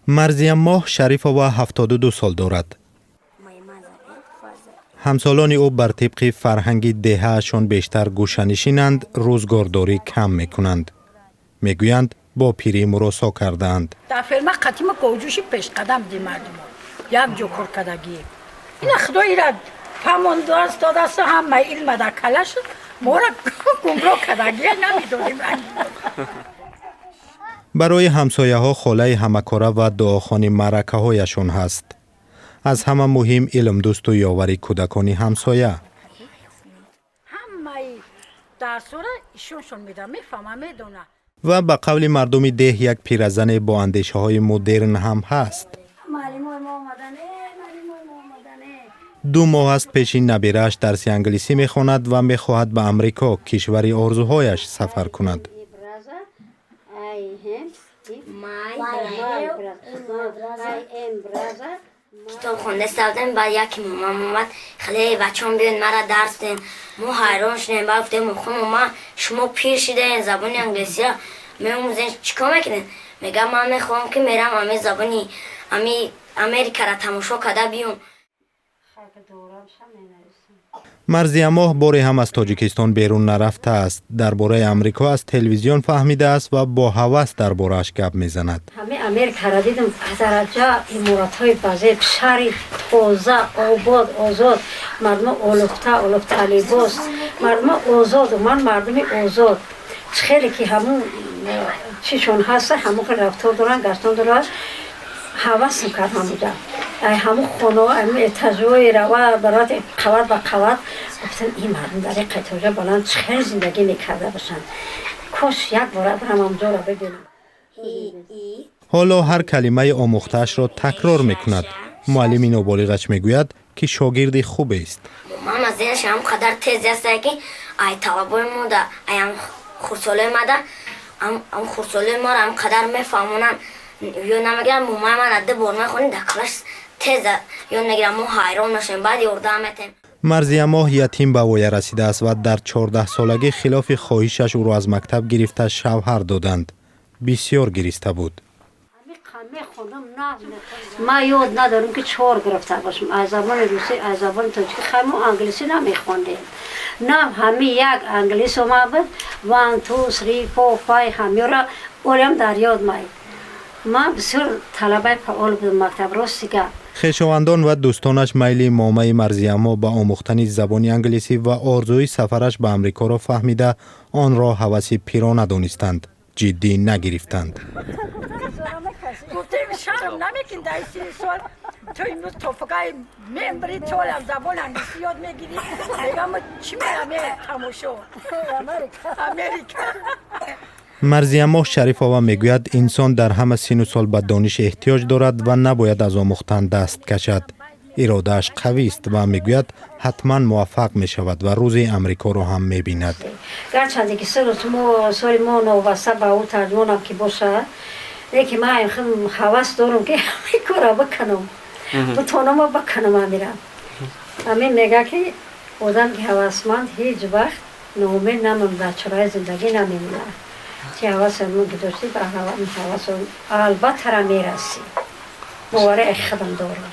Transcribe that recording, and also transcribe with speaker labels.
Speaker 1: Марзияммоҳ Шарифова 72 сол дорад. Ҳамсолони ӯ бар тибқи фарҳанги деҳаашон бештар гӯшанишинанд, рӯзгордорӣ кам мекунанд. Мегӯянд, бо пирӣ муросо кардаанд.
Speaker 2: Дар ферма қатима говҷӯши пешқадам ди мардумо як ҷо кор кардагӣ. Ина Худо ира фаҳмондааст, додааст, ҳама илма дар калаш мора гумроҳ кардагӣ, намедонем.
Speaker 1: Барои ҳамсояҳо холаи ҳамакора ва дуохони маъракаҳояшон ҳаст. Аз ҳама муҳим, илмдӯсту ёвари кӯдакони ҳамсоя.
Speaker 2: Ҳамаи дарсора ишоншон меда, мефаҳма, медона.
Speaker 1: Ва ба қавли мардуми деҳ, як пиразане бо андешаҳои мудерн ҳам ҳаст. 2 моҳ аст, пеши набирааш дарси англисӣ мехонад ва мехоҳад ба Амрико, кишвари орзуҳояш, сафар кунад.
Speaker 3: Китоб хонда истода, баъд яке момам омад: «Хеле бачаам, биёед, мара дарс дем». Мо ҳайрон шудем. Баъд гуфтем: «Охо, мома, шумо пир шидаен, забони англисия меомӯзен, чӣ кор мекунед?» Мегӯям: «Ман мехоҳам, ки мерам ами забони ами Америкара тамошо карда биём».
Speaker 1: Марзиямоҳ боре ҳам аз Тоҷикистон берун нарафтааст. Дар бораи Амрико аз телевизион фаҳмидааст ва бо ҳавас дар борааш гап мезанад.
Speaker 4: Ҳамин Америкаро дидам, дараҷа иморатҳои базеб, шаҳри тоза, обод, озод, мардумо олуфта олуфта либос, мардумо озоду ман мардуми озод, хеле ки ҳамун чишон ҳаста, ҳамун хел рафтор доранд, гаштон доранд. Ҳавасм кард ҳамуҷа, ай ҳамун хонаҳо, ҳамун этажҳои рава барои қават ба қават. Гуфтам, ин мардум дар ин этажа баланд чӣ хел зиндагӣ мекарда бошанд? Кош як бора барам, ҳамҷоро бибинам.
Speaker 1: Ҳоло ҳар калимаи омӯхтаашро такрор мекунад. Муаллими ноболиғаш мегӯяд, ки шогирди хубест.
Speaker 3: Мама зеҳнаш ҳам қадар тез астае, ки ай талабои мо да, ай ам хурдсолои мада, ам хурдсолои моро ҳам қадар мефаҳмонанд, ёд намегирам. Момаи ман ду бор мехонӣ, дар калаш тез ёд мегирам. Мо ҳайрон мешавем, баъд ёрдам метем.
Speaker 1: Марзиямоҳ ятим ба воя расидааст ва дар 14-солагӣ хилофи хоҳишаш ӯро аз мактаб гирифта, шавҳар доданд. Бисёр гириста буд.
Speaker 4: Ман ёд надорам, ки чор гирифта бошам аз забони русӣ, аз забони тоҷикӣ. Хай, мо англисӣ намехондем. На, ҳами як англис омад буд: one, two, three, four, five. Ҳамёра олиам дар ёд май. Ман бисёр талабаи фаъол будам мактаб, рости гап.
Speaker 1: Хешовандон ва дӯстонаш майли момаи Марзиямо ба омӯхтани забони англисӣ ва орзуи сафараш ба Амрикоро фаҳмида, онро ҳаваси пирона донистанд, ҷиддӣ нагирифтанд.
Speaker 2: Гуфтем, шарм намекунӣ, дар сини сол ту имрӯз тофакаи мембри толам забон англисӣ ёд мегирӣ? Мегам, чӣ мерам тамошо Америка.
Speaker 1: Марзиямоҳ Шарифова мегӯяд, инсон дар ҳама сину сол ба дониш эҳтиёҷ дорад ва набояд аз омӯхтан даст кашад. Иродааш қавист ва мегӯяд, ҳатман муваффақ мешавад ва рӯзи Амрикоро ҳам мебинад.
Speaker 4: Гарчанде ки соли мо новобаста ба ӯ тарҷумонам ки бошад, лекин ман ҳавас дорам, ки ҳамин кора бикунам, бутонама бикунам, амирам. Ҳамин мега, ки одам ки ҳавасманд, ҳеҷ вақт ноумед намонад, дар чораи зиндагӣ намемонад. Чи ҳавасе ки доштӣ, ба ҳавасо албаттара мерасӣ. Бовари худам дорам.